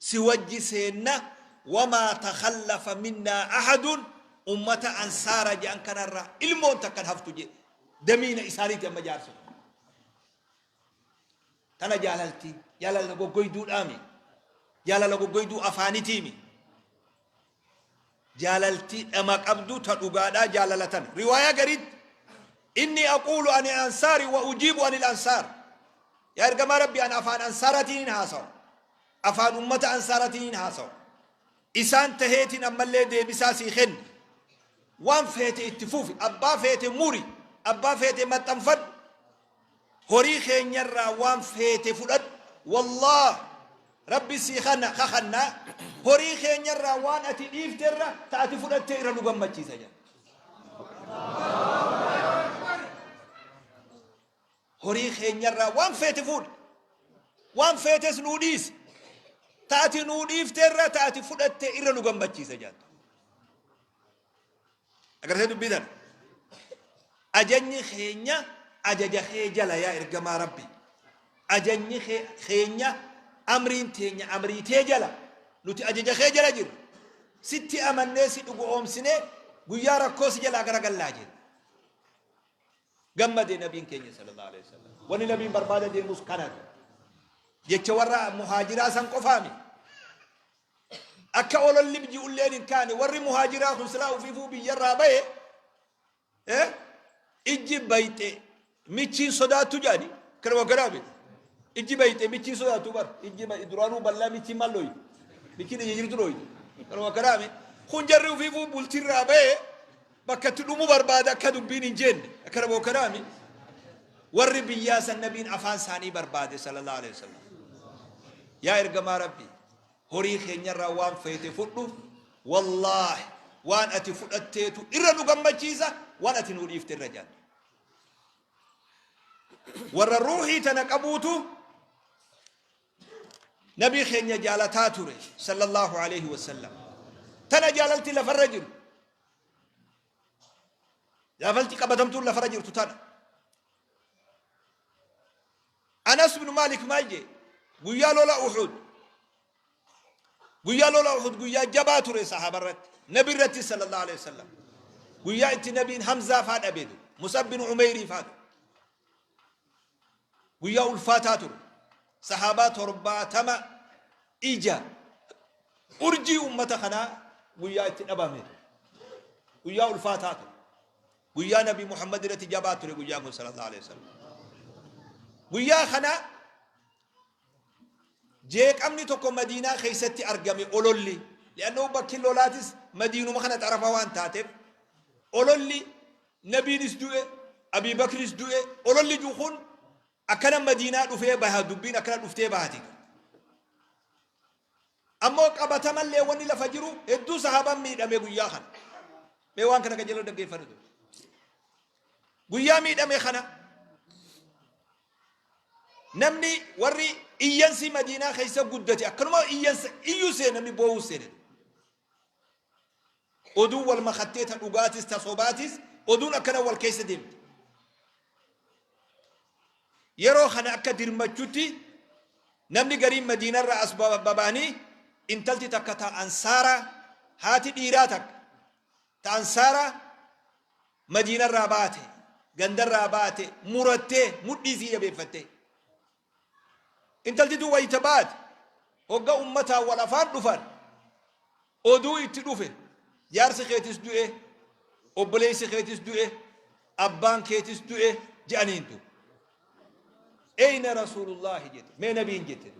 Si wajji seenna, wamaa takhallafa minnaa ahadun, ummata ansaara je'an kanarraa ilmoon takka hin haftu je'e. Damiina isaaniiti amma jaarsi kun. Tana jaalalti jaalala goggoyduudhaami. Jaalala goggoyduu afaanitiimi. Jaalalti dhama qabdu ta dhugaadhaa jaalala tana. Riwaayaa gariitti inni aquulu ani ansaari wa ujiibu anil ansaar. Yaa ergamaa Rabbi, an afaan ansaaratiin hin haasawa. Afaan ummata ansaaratiin hin haasawa. Isaan taheetiin ammallee deebisaa sii kenna. Waan feete itti fufi. Abbaa feete muri. Abbaa feete maxxanfadhu. Horii keenyarraa waan feete fudhadhu. Wallaah Rabbi sii kana kakannaa, horii keenyarraa waan ati dhiifterra ta ati fudhattee irra nu gammachiisa jedha. Horii keenyarraa waan feete fuudhi. Waan feetes nuu dhiisi. Ta ati nuu dhiifterra ta ati fudhatte irra nu gammachiisa jedha. Agartee dubbii tana. Ajajni keenya ajaja kee jala, yaa ergamaa Rabbi. Ajajni keenya, amriin teenya amrii tee jala. Nuti ajaja kee jala jirra. Sitti amannee si dhugoomsinee guyyaa rakkoo si jalaa garagallaa jenna. Gammade nabiin keenya sallallahu alaihi wasallam. Wanni nabiin barbaada deemus kana. Jecha warra muhaajiraa san qofaami. Akka ololli ji'ulleen hin kaane, warri muhaajiraa kun silaa ufiifuu biyyarraa bahe, ijji bayxe michiin sodaattu jedhani kanuma kanaa miti. Ijji bayxe michiin sodaattu bar, ijji duraanuu bal'aa, michiin maal dhooyte, michiin ija jirtu dhooyte, kanuma kanaa miti. Kun jarri ufiifuu bultirraa bahe bakka itti dhumu barbaada, akka dubbiin hin jenne akkana kanaa miti. Warri biyyaa san nabiin afaan isaanii barbaade sallallahu alaihi wasallam. Yaa ergamaa Rabbii, horii keenyarraa waan feete fudhu, wallaahi waan ati fudhatteetu irra nu gammachiisa waan ati nuu dhiifte irra jedhan. Warra ruuhii tana qabuutu nabii keenya jaalataa ture sallallahu alaihi wasallam. Tana jaalalti lafarra jiru. Jaalalti qabatamtuun lafarra jirtu tana. Anas bin Maalik maal jee? Guyyaa lola Uhud. Guyyaa lola Uhud guyyaa jabaa ture sahaaba irratti. Nabi irratti sallallahu alaihi wasallam. Guyyaa itti nabiin Hamzaa faa dhabeetu. Musab bin Umeyrii faa ture. Guyyaa ulfaataa ture. Sahaabaa 70 ija urjii ummata kanaa guyyaa itti dhabame ture. Guyyaa ulfaataa ture. Guyyaa Nabi Muhammad irratti jabaa ture guyyaan kun sallallahu alaihi wasallam. Guyyaa kana jeeqamni tokko Madiinaa keessatti argame, ololli. Li'annoo bakki lolaatis Madiinuma kana xarafa waan taateef, ololli Nabiinis du'e, Abii Bakris du'e, ololli jiru kun akkana Madiinaa dhufee baha, dubbiin akkana dhuftee bahati. Ammoo qabatamallee wanni lafa jiru hedduu sahaabaan miidhame guyyaa kana. Mee waan kana qajeeloo dhaggeeffadhu. Guyyaa miidhame kana namni warri iyyansi Madiinaa keessa guddate akkanuma iyyansa iyyuu seene, namni boo'uu seene. Oduun wal makattee, ta dhugaatis ta sobaatis, oduun akkana wal keessa deemte. Yeroo kana akka dirmachutti namni gariin Madiinarraa as baba'anii, intalti takka ta Ansaaraa, haati dhiiraa takka ta Ansaaraa Madiinarraa baate, gandarraa baate, murattee mudhii isii jabeeffattee. Intalti tun wayita baate, hogga ummataan wal afaan dhufan, oduu itti dhufe, jaarsi keetis du'e, obboleessi keetis du'e, abbaan keetis du'e je'aniin tu. Eyna Rasuulullaahi jette, mee nabiin jette.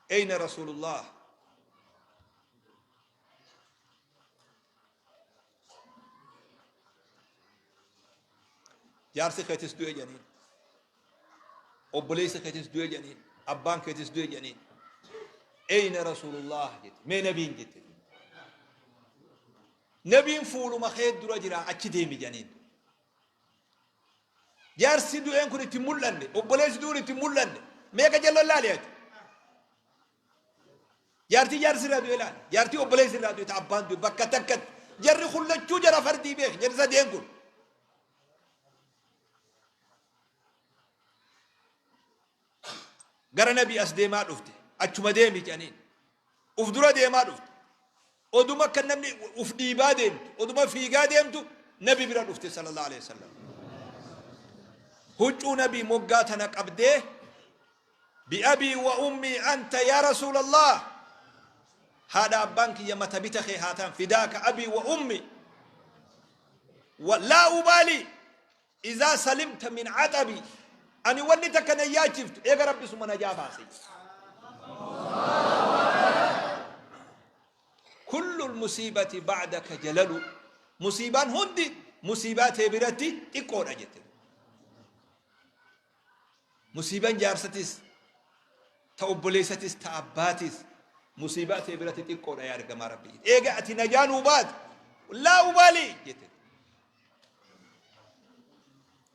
Eyna Rasuulullaah? Jaarsi keetis du'e jedhaniin. Obboleessi keetis du'e jedhaniin. Abbaan keetis du'e jedhaniin. Eyna Rasuulullah jette. Mee nabiin jette. Nabiin fuuluma kee dura jira, achi deemi jedhaniin. Jaarsi du'een kun itti mul'anne. Obboleessi du'uun itti mul'anne. Mee qajeelloon laali ati. Jaartii jaarsi irraa du'e laali. Jaartii obboleessi irraa du'e, ta abbaan du'e bakka takkatti. Jarri kun lachuu jara fardii beek. Jarri sadeen kun. Gara Nabii as deemaa dhufte. Achuma deemi jedhaniin. Uf dura deemaa dhufte. Oduma akka namni uf dhiibaa deemtu, oduma fiigaa deemtu Nabi bira dhufte sallallahu alaihi wasallam. Huccuu Nabii moggaa tana qabdee, Bi'abii wa ummii anta yaa Rasuulallah, haadha abbaan kiyya mata bita kee haa ta'an, fidaaka abii wa ummi, wa laa ubaalii izaa salimta min axabii, ani wanni takka nan yaachiftu eega Rabbi suma najaa baase. Kullu musiibati ba'daka jalalu, musiibaan hundi musiibaa tee biratti xiqqoodha jette. Musiiban jaarsatis, ta obboleessatis, ta abbaatis musiibaa tee biratti xiqqoodha yaa ergamaa Rabbii. Eega ati najaa nuu baate laa ubaalii jette.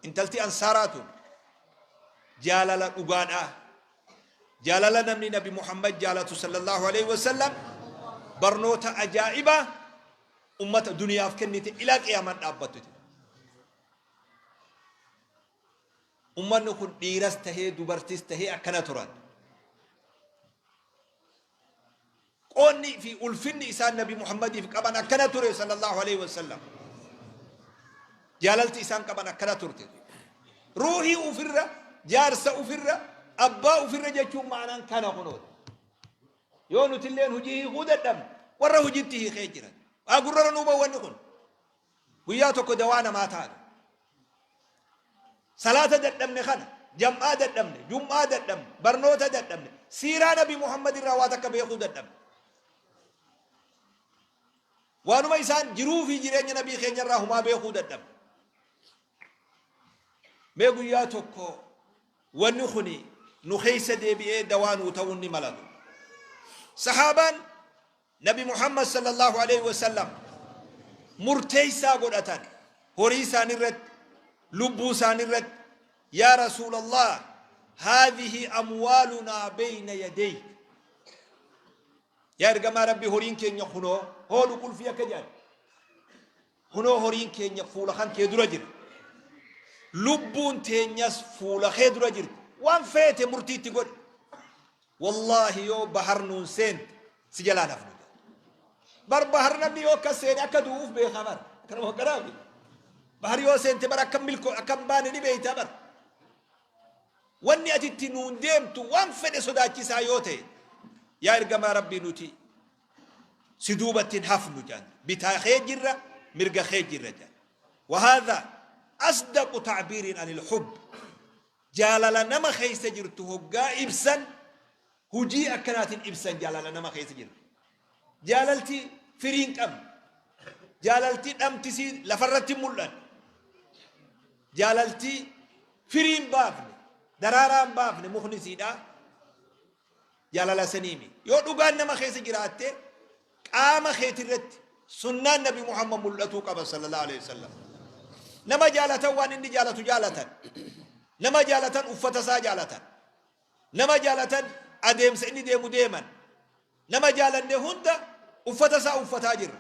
Intalti ansaaraa tun jaalala dhugaadhaa. Jaalala namni Nabi Muhammad jaalatu sallallahu alaihi wasallam barnoota ajaa'ibaa ummata duniyaaf kennite ilaa qiyaamaan dhaabbattu. Ummanni kun dhiiras tahee dubartis tahee akkana turan. Qoonni fi ulfinni isaan Nabi Muhammadiif qaban akkana ture sallallahu alaihi wasallam. Jaalalti isaan qaban akkana turte. Ruuhii ufirra, jaarsa ufirra, abbaa ufirra jechuun ma'anaan kana kunooti. Yoo nutilleen hujii hiikuu dadhabne warra hujitti hiikee jiran. Waa gurrara nuu bahu wanni kun. Guyyaa tokko dawaa namaa taatu. Salaata dadhabne kana, jam'aa dadhabne, jum'aa dadhabne, barnoota dadhabne, siiraa Nabi Muhammad irraa waa takka beekuu dadhabne. Waanuma isaan jiruu fi jireenya Nabii keenya irraa humaa beekuu dadhabne. Mee guyyaa tokko wanni kuni nu keessa deebi'ee dawaa nuu ta'uun ni malatu. Sahaabaan Nabi Muhammad sallallahu aleyhi wa sallam murteessaa godhatan horii isaanirratti, lubbuu isaanirratti, yaa Rasuulallah, haadhihi amwaalunaa beyna yadeyk, yaa ergamaa Rabbi, horiin keenya kunoo, hoodhu qulfii akka jedhan, kunoo horiin keenya fuula kan kee dura jira, lubbuun teenyas fuula kee dura jirti, waan feete murtii itti godhi. Wallaahi yoo bahar nuun seente si jalaan hafnu jedhe. Bar bahar namni yoo akkas seene akka du'uuf beekaa bar. Akkanuma akkanaafi. Bahar yoo seente bar akka milko akka hin baane ni beeytaa bar. Wanni ati itti nuun deemtu waan fedhe sodaachisaa yoo ta'e, yaa ergamaa Rabbii, nuti si duubatti hin hafnu jedhan. Bitaa kee jirra, mirga kee jirra jedhan. Wahaadha asdaqu ta'biiriin anil hubb. Jaalala nama keessa jirtu hoggaa ibsan hujii akkanaatiin ibsan jaalala nama keessa jirtu. Jaalalti firii hin qabne. Jaalalti dhamtisii lafarratti hin mul'anne. Jaalalti firii hin baafne. Daraaraa hin baafne mukni isiidhaa. Jaalala saniimi. Yoo dhugaan nama keessa jiraatte qaama keetirratti sunnaan Nabi Muhammad mul'atuu qaba sallallahu alaihi wasallam. Nama jaalatan waan inni jaalatu jaalatan. Nama jaalatan uffata isaa jaalatan. Nama jaalatan adeemsa inni deemu deeman. Nama jaalanne hunda uffata isaa uffataa jirra.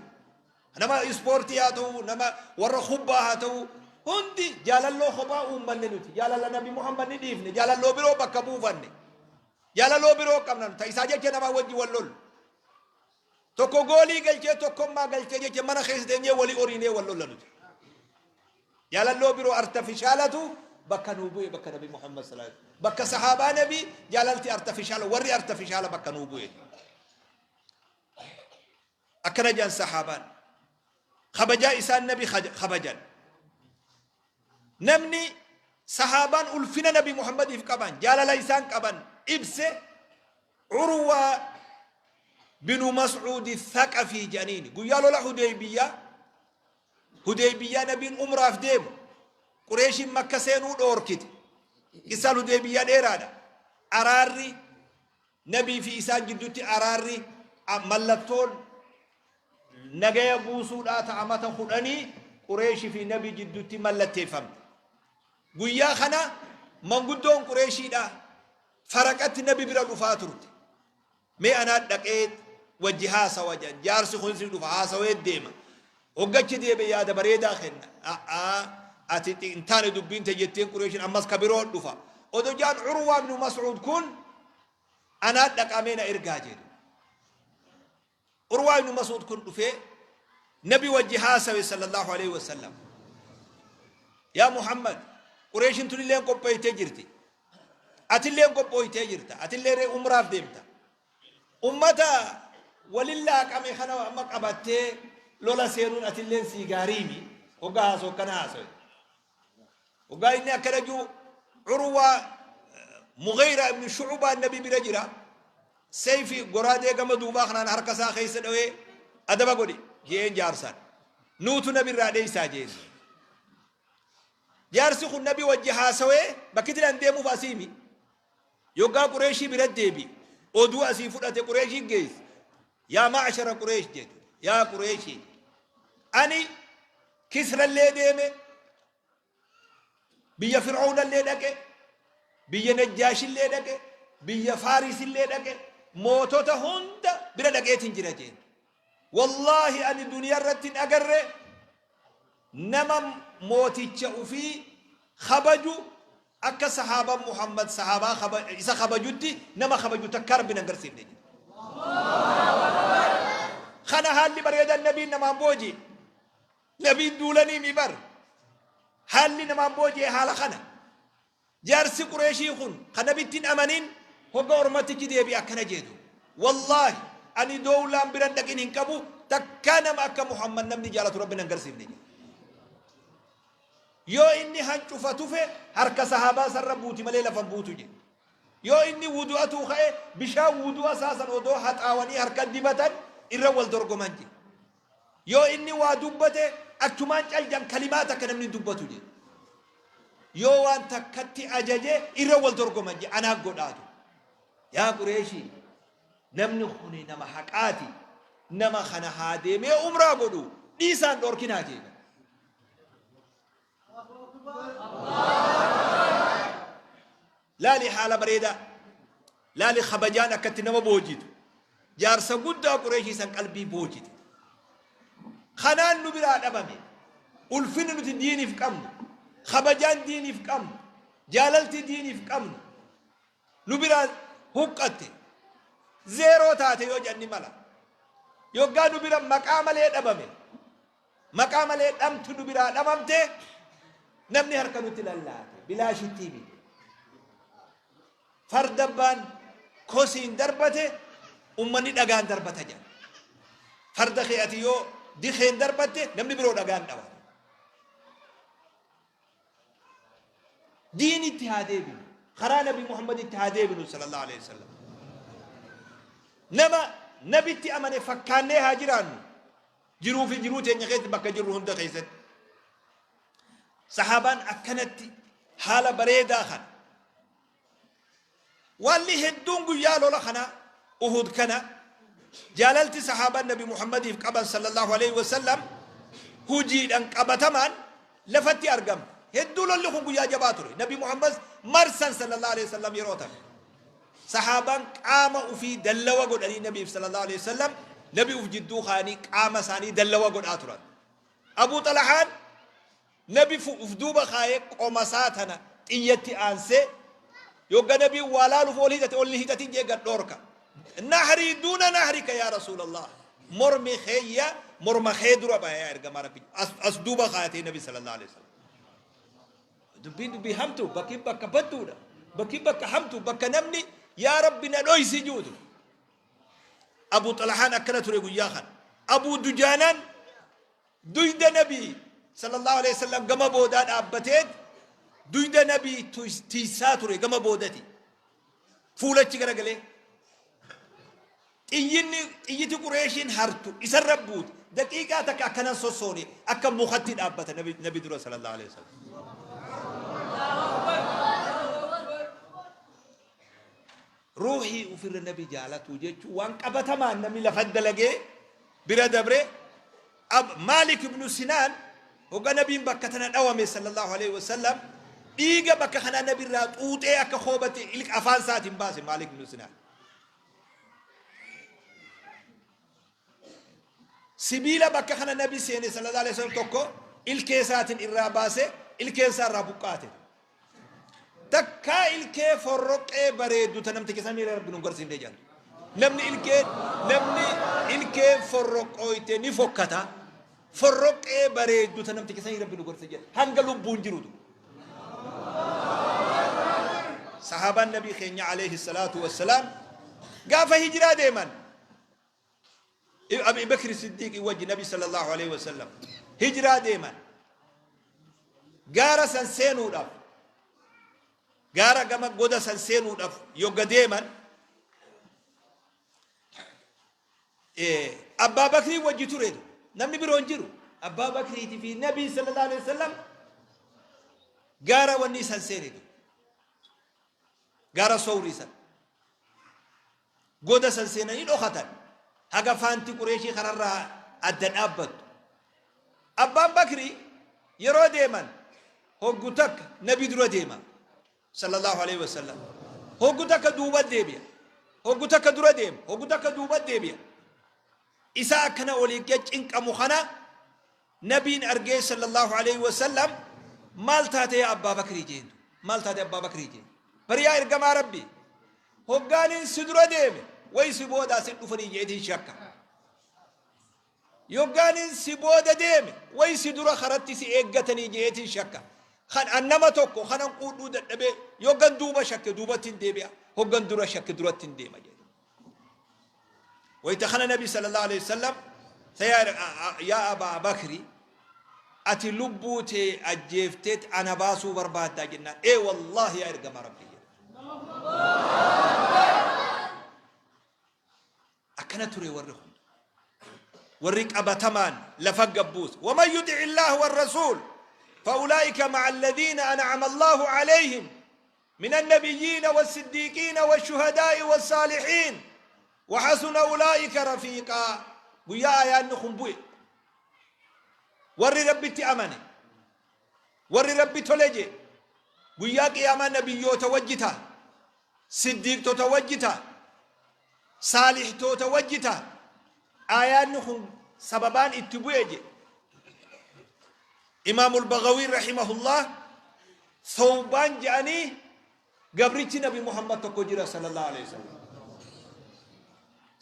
Nama ispoortii haa ta'u, nama warra kubbaa haa ta'u, hundi jaalalloo kophaa uummanne nuti. Jaalala Nabi Muhammad ni dhiifne, jaalalloo biroo bakka buufanne. Jaalaloo biroo qabna ta isaa jecha namaa wajji wal lollu. Tokko goolii galchee tokkommaa galchee jecha mana keessa teenyee walii oriinee wal lolla nuti. Jaalalloo biroo artafishaalatu bakka nuu bu'e, bakka Nabi Muhammad sallallahu alaihi wasallam. Bakka sahaabaa Nabii jaalalti artafishaala, warri artafishaala bakka nuu bu'e. Akkana jedhan sahaabaan. Kabajaa isaan Nabi kabajan. Namni sahaabaan ulfina Nabi Muhammadiif qaban, jaalala isaan qaban ibse, Urwaa binu Mas'uudi Thaqafii jedhaniini. Guyyaa lola Hudeybiyyaa, Hudeybiyyaa Nabiin umraaf deemu Qureeshiin Makka seenuu dhoorkite. Qissaan Hudeybiyyaa dheeraadha. Araarri Nabii fi isaan jiddutti araarri mallattoon nagaya buusuudhaa ta amata kudhanii Qureeshi fi Nabii jiddutti mallatteeffamte. Guyyaa kana manguddoon Qureeshiidhaa faraqatti Nabi bira dhufaa turte. Mee anaa dhaqee wajji haasawa jedhan. Jaarsi kunis ni dhufa, haasawee deema. Hoggachi deebe yaada bareedaa kenna. A'aa, ati hin taane dubbiin te jetteen Qureeshiin, ammas ka biroo dhufa. Odo jaan Urwaa ibnu Mas'uud kun Anaa dhaqamee na ergaa jedhu. Urwaa ibnu Mas'uud kun dhufee nabi wajji haasawe sallallahu alaihi wasallam. Yaa Muhammad, Qureeshin tunilleen qopheeytee jirti. Atilleen qophooytee jirta. Atillee ree umraaf deemta. Ummata walin laaqame kana amma qabattee lola seenuun atilleen sii gaariimi. Hoggaa haasoo akkana haasawe. Hoggaa inni akkana jiru Urwaa Mughayraa ibn Shu'baa nabi bira jira. Seyfi goraadee gama duubaa kanaan harka isaa keessa dhawee adaba godhi je'een jaarsaan. Nuutu nabi irraa dheeysaa jeen. Jaarsi kun nabi wajji haasawee bakki itti deemuuf asiimi. Yoggaa Qureeshii bira deebi. Oduu asii fudhate Qureeshii geesse. Yaa ma'ashara Qureesh jedhu. Yaa Qureeshii. Ani Kisrallee deeme, biyya Fir'aawnallee dhaqe, biyya Najjaashillee dhaqe, biyya Faarisillee dhaqe, mootota hunda bira dhaqeetiin jira jeen. Wallaahi ani duniyaa irratti hin agarre nama mooticha ufii kabaju akka sahaabaan Muhammad sahaabaa isa kabajutti nama kabaju takkaa Rabbi hin agarsiifne jedhe. Kana haalli bareedan nabiin namaan booji'e. Nabiin duulanii mi bar. Haalli namaan booji'e haala kana. Jaarsi Qureeshii kun kan nabitti hin amanin hogga ormatichi deebi'e akkana jeetu. Wallaahi ani doowlaan biran dhaqin hin qabu takkaa nama akka Muhammad namni jaalatu Rabbi hin agarsiifne jedhe. Yoo inni hancufa tufe harka sahaabaa sarra buuti malee lafa hin buutu jedhe. Yoo inni wudu'atuu ka'e bishaan wudu'a isaa san odoo haxaawanii harka dibatan irra wal dorgoman jedhe. Yoo inni waa dubbate achumaan cal jedhan kalimaa takka namni hin dubbatu jedhe. Yoo waan takkatti ajaje irra wal dorgoman jedhe anaa godhaatu. Yaa Qureeshii namni kuni nama haqaati nama kana haa deemee umraa godhu dhiisaan dhorkinaa jedhe. Laali haala bareedaa. Laali kabajaan akkatti nama boojitu. Jaarsa guddaa Qureeshii san qalbii boojite. Kanaan nu biraa dhabame. Ulfinni nuti diiniif qabnu, kabajaan diiniif qabnu, jaalalti diiniif qabnu nu biraa huqqatte. Zeeroo taate yoo jedhan ni mala. Yoggaa nu bira maqaa malee dhabame. Maqaa malee dhamtu nu biraa dhabamte namni harka nutti lallaate bilaashittii miti. Farda abbaan kosiin darbate ummanni dhagaan darbata jedha. Farda kee ati yoo dikeen darbatte namni biroo dhagaan dhawa. Diinitti haa deebinu. Karaa Nabi Muhammaditti haa deebinu sallallahu alaihi wasallam. Nama nabitti amane fakkaannee haa jiraannu. Jiruu fi jiruu teenya keessatti bakka jirru hunda keessatti. Sahaabaan akkanatti haala bareedaa kana. Waalli hedduun guyyaa lola kana Uhud kana jaalalti sahaabaan Nabi Muhammadiif qaban sallallahu alaihi wasallam hujiidhaan qabatamaan lafatti argama. Hedduu lolli kun guyyaa jabaa ture. Nabi Muhammad marsan sallallahu alaihi wasallam yeroo ta'e. Sahaabaan qaama ufii dallawa godhanii Nabiif sallallahu alaihi wasallam Nabi uf jidduu kaa'anii qaama isaanii dallawa godhaa turan. Abuu Xalahaan Nabi uf duuba kaayee qoma isaa tana xiyyatti aansee yogga Nabiin waa laaluuf ol hiixate ol hin hiixatin jee gad dhoorka. Nahrii duuna nahrika yaa Rasuulallah. Mormi keeyya morma kee dura baya yaa ergamaa Rabbi. As duuba kaayatee Nabi sallallahu alaihi wasallam. Dubbiin dubbii hamtu bakki bakka badduudha. Bakki bakka hamtu bakka namni yaa Rabbi na dhoysi juutu. Abu Xalahaan akkana ture guyyaa kana. Abu Dujaanaan duyda Nabii sallallahu alaihi wasallam gama boodaa dhaabbateet duyda Nabii tiisaa ture gama boodati. Fuulachi garagalee. Xiyyinni xiyyiti Qureeshiin hartu isarra buute daqiiqaa takka akkanan sossoone akka mukatti dhaabbata nabi, nabi dura sallallahu alaihi wasallam. Ruuhii ofirra nabi jaalatuu jechuun waan qabatamaan namni lafa dalagee bira dabre. Maalik ibnu Sinaan hogga nabiin bakka tana dhawame sallallahu alaihi wasallam dhiiga bakka kanaa nabirraa xuuxee akka koobatti afaan isaatiin baase Maalik ibnu Sinaan. Sibiila bakka kana nabi seene sallallahu alaihi wasallam tokko ilkee isaatiin irraa baase ilkeen isaa irraa buqqaate. Takkaa ilkee forroqqee bareeddu ta namticha sanii Rabbi nun garsiifne jedhan. Namni ilkee namni ilkee forroqqooyte ni fokkata. Forroqqee bareeddu ta namticha sanii Rabbi nu garsiise jedhan. Hanga lubbuun jirutu. Sahaabaan Nabii keenya alayhi salaatu wassalaam gaafa hijiraa deeman Abi Bakri Siddiiqii wajji Nabi sallallahu alayhi wasallam hijiraa deeman gaara san seenuudhaaf gaara gama goda san seenuudhaaf yogga deeman Abbaa Bakrii wajji ture namni biroo hin jiru. Abbaa Bakriitii fi Nabii sallallahu alaihi wasallam gaara wanni san seenetu gaara sowrii san goda san seenanii dhokatan haga faanti Qureeshii kararraa adda dhaabbattu. Abbaan Bakrii yeroo deeman hoggu takka Nabi dura deema sallallahu alaihi wasallam. Hoggu takka duuba deebi'a. Hoggu takka dura deema. Hoggu takka duuba deebi'a. Isa akkana olii gad cinqamu kana Nabiin argee sallallahu alaihi wasallam, maal taate yaa Abbaa Bakrii jeen. Maal taate Abbaa Bakrii jeen. Bari yaa ergamaa Rabbii, hoggaanin si dura deeme wayi si boodaa si dhufanii jeetiin shakka. Yoggaanin si booda deeme wayi si dura karatti si eeggatanii jeetiin shakka. Kan an nama tokko kanan quudhuu dadhabee yoggan duuba shakke duubatti hin deebi'a, hoggan dura shakke duratti hin deema jedhe. Wayita kana Nabi sallallahu alaihi wasallam yaa Abaa Bakri, ati lubbuu tee ajjeefteet ana baasuu barbaaddaa jennaan, ee wallaahi yaa ergamaa Rabbii jedhe. Akkana ture warri kun. Warri qabatamaan lafa gabbuus. Waman yuxi'i Allaah warrasuul fa'ulaa'ika ma'a alladhiina an'ama Allaahu alayhim min annabiyyiina wassiddiiqiina washuhadaa'i wassaalihiin wahasuna ulaa'ika rafiiqaa. Guyyaa aayaanni kun bu'e warri Rabbitti amane, warri Rabbi tole jee, guyyaa qiyaamaa nabiyyoota wajji ta'a, siddiiqtota wajji ta'a, saalihtoota wajji ta'a. Aayaanni kun sababaan itti bu'e jedhe Imaamul Bagawiin rahimahullah, Thawbaan jedhanii gabrichi Nabi Muhammad tokko jira sallallahu alaihi wasallam.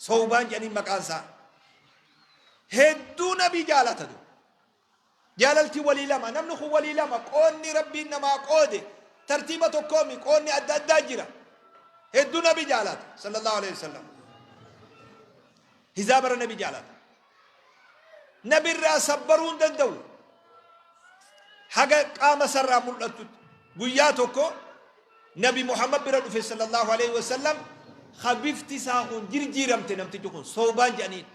Thawbaan jedhanii maqaan isaa. Hedduu Nabi jaalata ture. Jaalalti walii lama, namni kun walii lama, qoonni Rabbiin namaa qoode tartiiba tokkoomi, qoonni adda addaa jira. Hedduu Nabi jaalata sallallahu alaihi wasallam. Hizaabara Nabi jaalata. Nabi irraa sabbaruu hin danda'u. Haga qaama isarraa mul'attutti. Guyyaa tokko Nabi Muhammad bira dhufe sallallahu alaihi wasallam, ka bifti isaa kun jirjiiramte, namtichi kun Soobaan jedhaniin.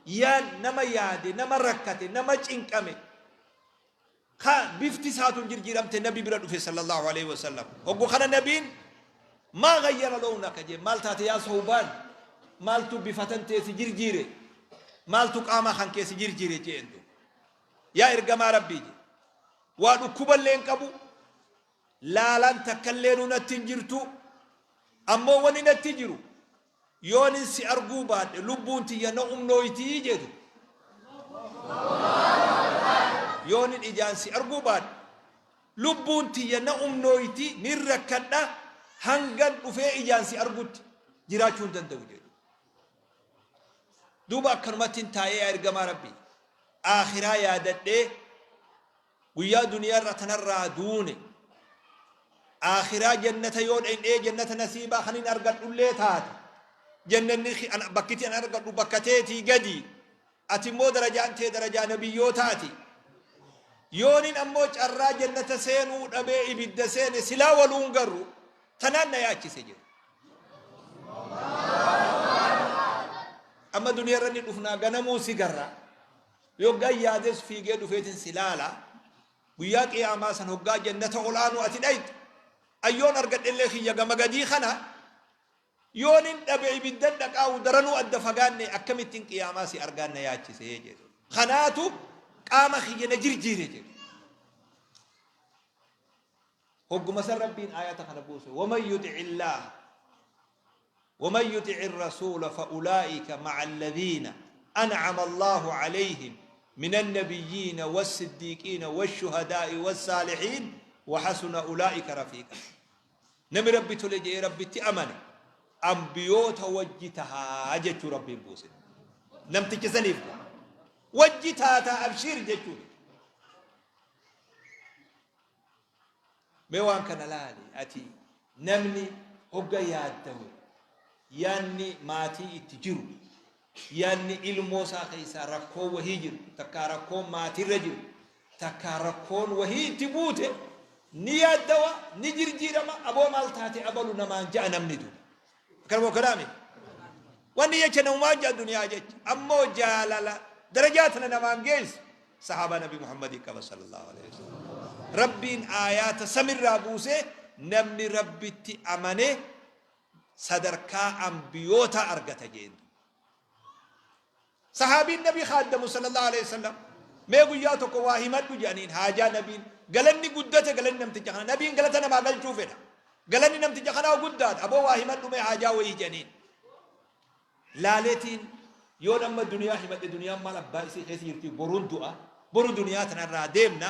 Yaa nama yaade, nama rakkate, nama cinqame, ka bifti isaatun jirjiiramte Nabi bira dhufe sallallahu alaihi wasallam. Hoggu kana Nabiin, maa ghayyara lownaka jee, maal taate yaa Sawbaan, maaltu bifatan tee si jirjiire, maaltu qaama kan kee si jirjiire jeen. Du yaa ergamaa Rabbii jee, waa dhukkuballee hin qabu, laalaan takkallee natti hin jirtu, ammoo wani natti jiru yoonin si arguu baadhe lubbuun tiyya na umnooytii jedhu. Yoonin ijaan si arguu baadhe lubbuun tiyya na umnooyti, nin rakkadha, hangan dhufee ijaan si argutti jiraachuu hin danda'u jedhu. Duuba akkanumatti hin taa'ee yaa ergamaa Rabbii, aakhiraa yaadadhee, guyyaa duniyaarra tanarraa duune aakhiraa jannata yoo dhayndhee jannata nasiibaa kanin argadhullee taate, jannanni bakkiti an argadhu bakka teetii gadi, ati immoo darajaan tee darajaa nabiyyootaati, yoonin ammoo carraa jannata seenuu dhabee ibidda seene silaa waluun garru, tanaan na yaachise jedhe. Amma duniyaarra ni dhufnaa ganamuu si garra. Yoggaan yaades fiigee dhufeetin si laala. Guyyaa qiyaamaa san hoggaa jannata ol aanu ati dhayxu, an yoon argadhellee kiyya gama gadii kana, yoonin dhabe ibiddan dhaqaawu, daranuu adda fagaanne, akkamittin qiyaamaa si argaan na yaachise jedhe. Kanaatu qaama kiyya na jirjiire jedhe. Hogguma san Rabbiin aayata kana buuse: waman yuxi'illaaha waman yuxi'i rasuula fa'ulaa'ika ma'a alladhiina an'ama Allaahu alayhim min annabiyyiina wassiddiiqiina washuhadaa'i wassaalihiin. Wa hasuna ulaa'ika rafiiqa. Namni Rabbi tole je'ee Rabbitti amane ambiyoota wajji tahaa jechuu Rabbiin buuse. Namticha saniif wajji taataa abshiir jechuu. Mee waan kana laali ati namni hogga yaaddawe yaanni maatii itti jiru yaanni ilmoo isaa keessaa rakkoon wahii jiru takkaa rakkoon maatiirra jiru takkaa rakkoon wahii itti buute ni yaaddawa ni jirjiirama aboo maal taate abalu namaan ja'a namni du akkana moo kanaami wanni jecha namumaan ja'a duniyaa jecha ammoo jaalala darajaa tana namaan geessu sahaabaa nabi Muhammadii qaba sallallahu alaihi wasallam. Rabbiin aayaata samirraa buusee namni Rabbitti amane sadarkaa ambiyootaa argata jeen. Sahaabiin nabi kaaddamu sallallahu alaihi wasallam mee guyyaa tokko waa himadhu jedhaniin haajaa nabiin galanni guddate galanni namticha kana nabiin galata namaa galchuu fedha. Galanni namticha kanaa guddaadha aboo waa himadhu mee haajaa wayii jedhaniin. Laaleetiin yoon amma duniyaa himadhe duniyaan maal abbaa isii keessa jirti boruun du'a boru duniyaa tanarraa deemna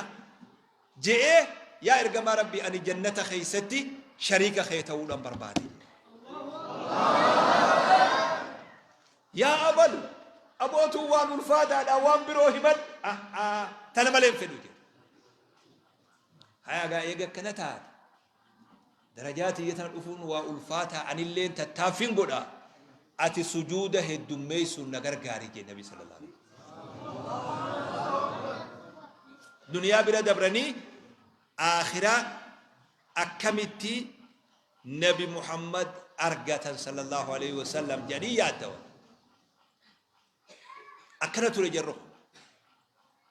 je'ee yaa ergamaa rabbii ani jannata keessatti shariika kee ta'uudhaan barbaade. Yaa abalu abootuun waan ulfaataadha waan biroo himadhu tana malee hin fedhu jedhe. Hayaa gaa eega akkana taate Darajaa tiyya tana dhufuun waa ulfaataa anilleen tattaaffiin godha ati sujuuda heddummeessuun na gargaari jee nabi sallallahu alaihi wasallam. Duniyaa bira dabranii aakhiraa akkamitti nabi Muhammad argatan sallallahu alaihi wasallam jedhanii yaaddawan. Akkana ture jarri kun.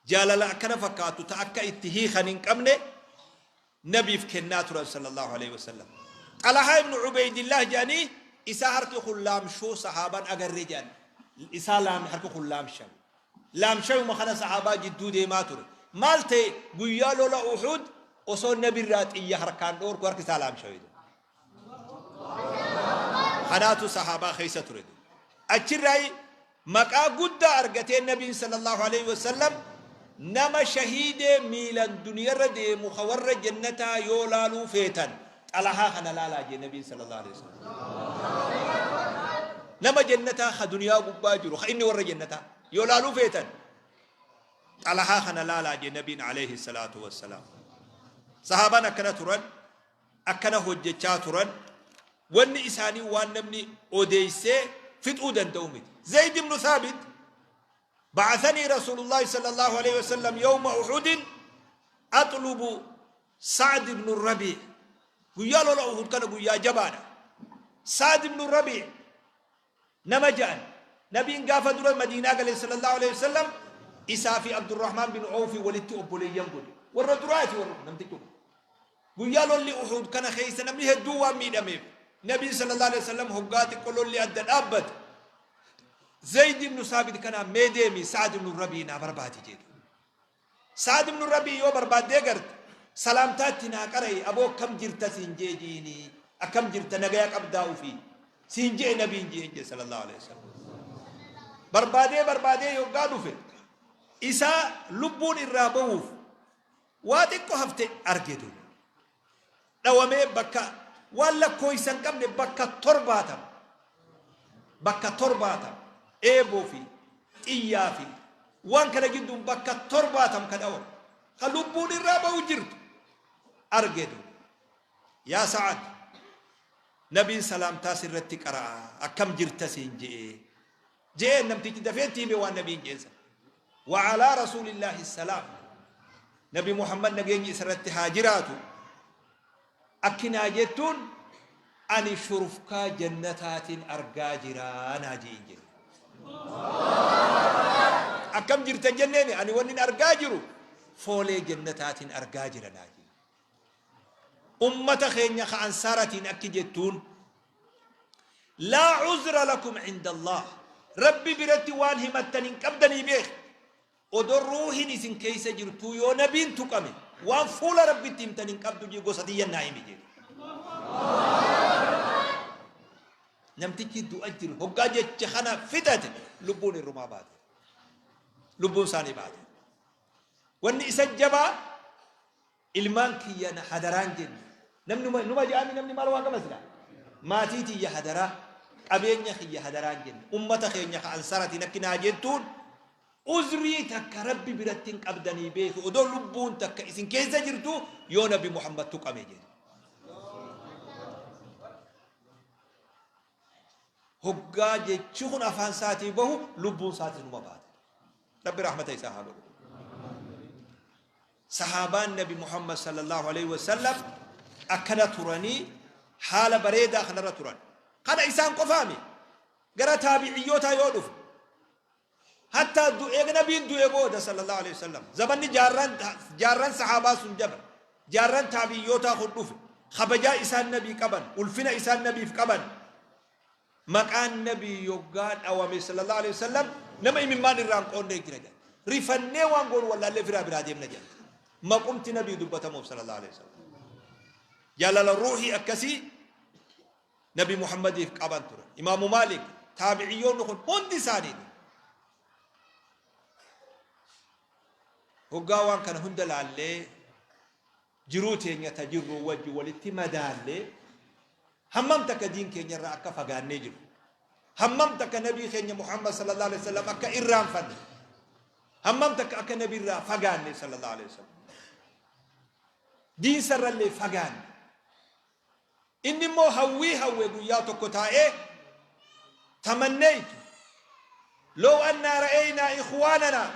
Jaalala akkana fakkaattu ta akka itti hiikan hin qabne nabiif kennaa turan sallallahu alaihi wasallam. Xalahaa ibnu Ubeeydillaah jedhanii isaa harki kun laamshuu sahaabaan agarre jedhan. Isaa laam harki kun laamshame. Laamshayuma kana sahaabaa jidduu deemaa ture. Maal ta'e guyyaa lola Uhud osoo nabirraa xiyya harkaan dhoorku harki isaa laamshawe. Kanaatu sahaabaa keessa ture. Achirraa maqaa guddaa argatee nabiin sallallahu alaihi wasallam nama shahiidee miilan duniyarra deemu ka warra jannataa yoo laaluu feetan xalahaa kana laalaa jee nabiin sallallahu alaihi wasallam. Nama jannataa ka duniyaa gubbaa jiru ka inni warra jannataa yoo laaluu feetan xalahaa kana laalaa jee nabiin alaihi salaatu wassalaam. Sahaabaan akkana turan. Akkana hojjechaa turan, wanni isaanii waan namni odeessee fixuu danda'u miti. Zayd ibn Thaabit Ba'athanii Rasuulullaahi sallallahu alaihi wasallam yawma Uhudin atlubu Sa'd ibn Rabii' guyyaa lola Uhud kana guyyaa jabaadha. Sa'd ibn Rabii' nama ja'an. Nabiin gaafa dura Madiinaa gale sallallahu alaihi wasallam isaa fi Abdurrahmaan bin Awfi walitti obboleeyyan godhe. Warra duraati warra kun namtichi kun. Guyyaa lolli Uhud kana keessa namni hedduu waan miidhameef Nabiin sallallahu alaihi wasallam hoggaa xiqqoo lolli adda dhaabbate Zayd ibn Saabit kanaan mee deemi Sa'ad ibn Rabii naa barbaadi jedhe. Sa'ad ibn Rabii yoo barbaaddee garte salaamtaa itti naa qara'i aboo akkam jirta siin je'e ji'inii akkam jirta nagaya qabdaa ufii siin je'e nabiin ji'een je'e sallallahu alaihi wasallam. Barbaadee barbaadee yoggaa dhufe isaa lubbuun irraa bahuuf waa xiqqo hafte arge duuba. Dhawamee bakka waan lakkooysa hin qabne bakka 70 bakka 70 eeboo fi xiyyaa fi waan kana gidduun bakka 70 ka dhawame ka lubbuun irraa bahu jirtu arge duuba. Yaa Sa'ad nabiin salaamtaa sirratti qara'a akkam jirta siin je'ee je'een namtichi dafee itti hime waan nabiin je'een sana. Wa alaa rasuulillaahi salaam nabi Muhammad nageenyi isarratti haa jiraatu akki naa jettuun ani shurufkaa jannataatiin argaa jiraa naa je'in jedhe. Akkam jirta jenneeni ani wannin argaa jiru foolee jannataatiin argaa jira naa jedhe. Ummata keenya ka ansaaratiin akki jettuun Laa uzra lakum cinda Allaah Rabbi biratti waan himattan hin qabdanii beeki. Odoo ruuhin isin keessa jirtuu yoo nabiin tuqame waan fuula Rabbitti himtan hin qabdu jee gosa tiyyan naa himi jedhe. Namtichi du'a jiru hoggaa jecha kana fixate lubbuun irrumaa baate. Lubbuun isaanii baate. Wanni isa jabaa Ilmaan kiyya na hadaraan jenne. Namni numa numa je'ami namni maal waa qaba silaa? Maatii tiyya hadaraa, qabeenya kiyya hadaraan jenne. Ummata keenya ka ansaratiin akki naa jettuun uzrii takka Rabbi biratti hin qabdanii beeki odoo lubbuun takka isin keessa jirtu yoo Nabi Muhammad tuqame jedhe. Hoggaa jechi kun afaan isaatii bahu lubbuun isaatis numa baate. Rabbi rahmata isaa haa godhu. Sahaabaan Nabi Muhammad sallallahu alaihi wasallam akkana turanii haala bareedaa kanarra turan. Kana isaan qofaami. Gara taabiciyyootaa yoo dhufu Hattaa du eega nabiin du'e booda sallallahu alaihi wasallam zamanni jaarraan jaarran sahaabaa sun dabre jaarran taabiyyootaa kun dhufe kabajaa isaan nabii qaban ulfina isaan nabiif qaban maqaan nabii yoggaa dhawame sallallahu alaihi wasallam nama imimmaan irraan qoonnee jira jedha rifannee waan goonu wallaallee firaa biraa deemna jedha maqumti nabii dubbatamuuf sallallahu alaihi wasallam jaalala ruuhii akkasii Nabi Muhammadiif qaban turan. Imaamu Maalik, taabiciyyoonni kun hundi isaaniitu. Hoggaa waan kana hunda laallee jiruu teenya ta jirru wajji walitti madaallee hammam takka diin keenya irraa akka fagaannee jiru. Hammam takka nabii keenya Muhammad sallallahu alaihi wasallam akka irraanfanne. Hammam takka akka nabii irraa fagaanne sallallahu alaihi wasallam. Diin sarrallee fagaanne. Inni immoo hawwii hawwe guyyaa tokko taa'ee tamanneytu low annaa ra'eynaa ikhwaananaa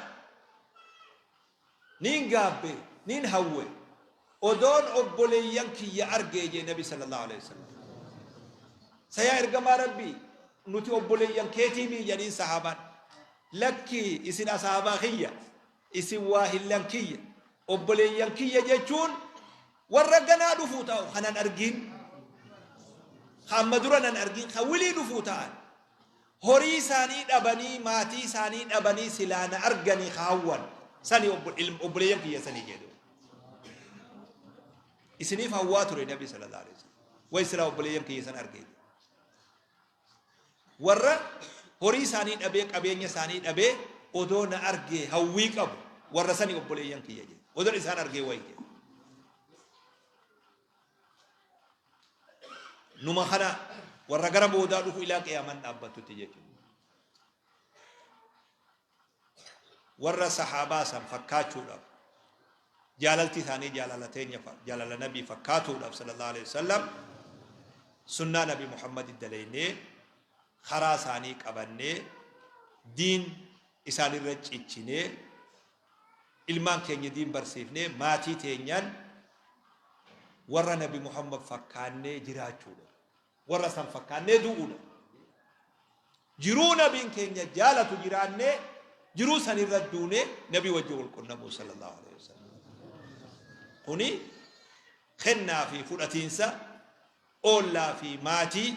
niin gaabbe niin hawwe odoon obboleeyyan kiyya argee jee nabi sallallahu alaihi wasallam. Sa yaa ergamaa rabbii nuti obboleeyyan keetii mii jedhiin sahaabaan lakkii isin asaabaa kiyya isin waahillan kiyya obboleeyyan kiyya jechuun Warra ganaa dhufuu taa'u ka nan argin, ka amma dura nan argin, ka wilii dhufuu ta'an. Horii isaanii dhabanii, maatii isaanii dhabanii silaa na arganii ka hawwan. Sani obboleeyyan kiyya sanii jedhu. Isiniif hawwaa ture Nabi sallallahu alaihi wasallam. Way silaa obboleeyyan kiyya san argee. Warra horii isaanii dhabee qabeenya isaanii dhabee odoo na argee hawwii qabu warra sani obboleeyyan kiyya jedhe. Odoon isaan argee wayi jedhe. Numa kana warra gara boodaa dhufu ilaa qiyaamaan dhaabbattutti jechuudha. Warra sahaabaa san fakkaachuudhaaf jaalalti isaanii jaalala teenya jaalala nabii fakkaatuudhaaf sallallahu alaihi wasallam sunnaa nabi Muhammad dalaynee karaa isaanii qabannee diin isaanirra cichinee ilmaan keenya diin barsiifnee maatii teenyaan warra nabi Muhammad fakkaannee jiraachuudha. Warra san fakkaannee du'uudha. Jiruu nabiin keenya jaalatu jiraannee jiruu sanirra duunee nabii wajjin wal qunnamuu sallallahu alaihi wasallam. Kuni kennaa fi fudhatiinsa oollaa fi maatii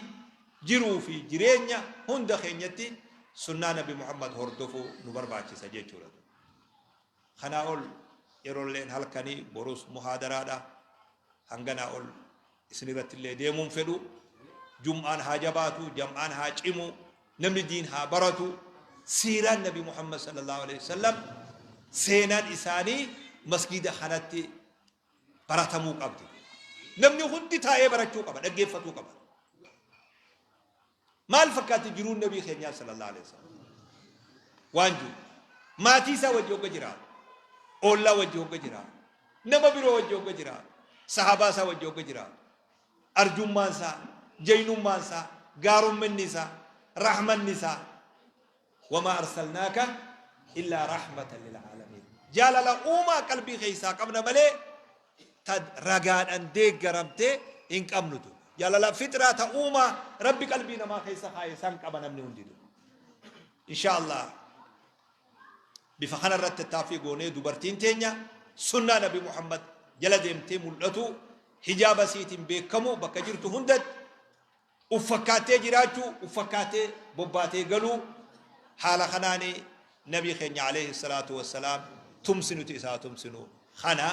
jiruu fi jireenya hunda keenyatti sunnaa nabi Muhammad hordofuu nu barbaachisa jechuudha. Kanaa ol yeroolleen halkanii borus muhaadaraadha. Hanganaa ol isin irratti illee deemuu hin fedhu. Jum'aan haa jabaatu, jam'aan haa cimu, namni diin haa baratu. Siiraan Nabi Muhammad sallallahu alaihi wasallam seenaan isaanii masgiida kanatti baratamuu qabdi. Namni hundi taa'ee barachuu qaba, dhaggeeffatuu qaba. Maal fakkaatti jiruun Nabii keenyaa sallallahu alaihi wasallam? Waan jiru. Maatii isaa wajji hogga jiraatu. Oollaa wajji hogga jiraatu. Nama biroo wajji hogga jiraatu. Sahabaa isaa wajji hogga jiraatu. Arjummaan isaa, jaynummaan isaa, gaarumminni isaa, rahmanni isaa. Wamaa arsalnaaka illaa rahmatan lil aalamiin. Jaalala uumaa qalbii keessaa qabna malee ta ragaadhaan deeggaramte hin qabnutu. Jaalala fixraa ta uumaa Rabbi qalbii namaa keessa kaaye san qaba namni hunditu. Insha Allah bifa kana irratti tattaaffii goonee dubartiin teenya sunnaa Nabi Muhammad jala deemtee mul'atu hijaaba isiitiin beekamu bakka jirtu hundatti Uf fakkaattee jiraachuu, uf fakkaattee bobbaatee galuu, haala kanaan Nabii keenya aleyhi salaatu wassalaam tumsi nuti isaa tumsinu kana.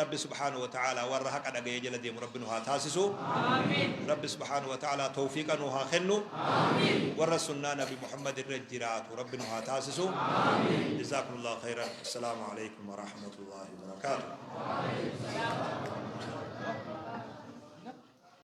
Rabbi subhaanahu wa ta'aalaa warra haqa dhagayee jala deemu Rabbi nu haa taasisu. Rabbi subhaanahu wa ta'aalaa tawfiiqa nu haa kennu. Warra sunnaa Nabi Muhammad irra jiraatu Rabbi nu haa taasisu. Jazaakumullahu khayran. Assalaamu alaikum wa rahmatullahi wa barakaatuh.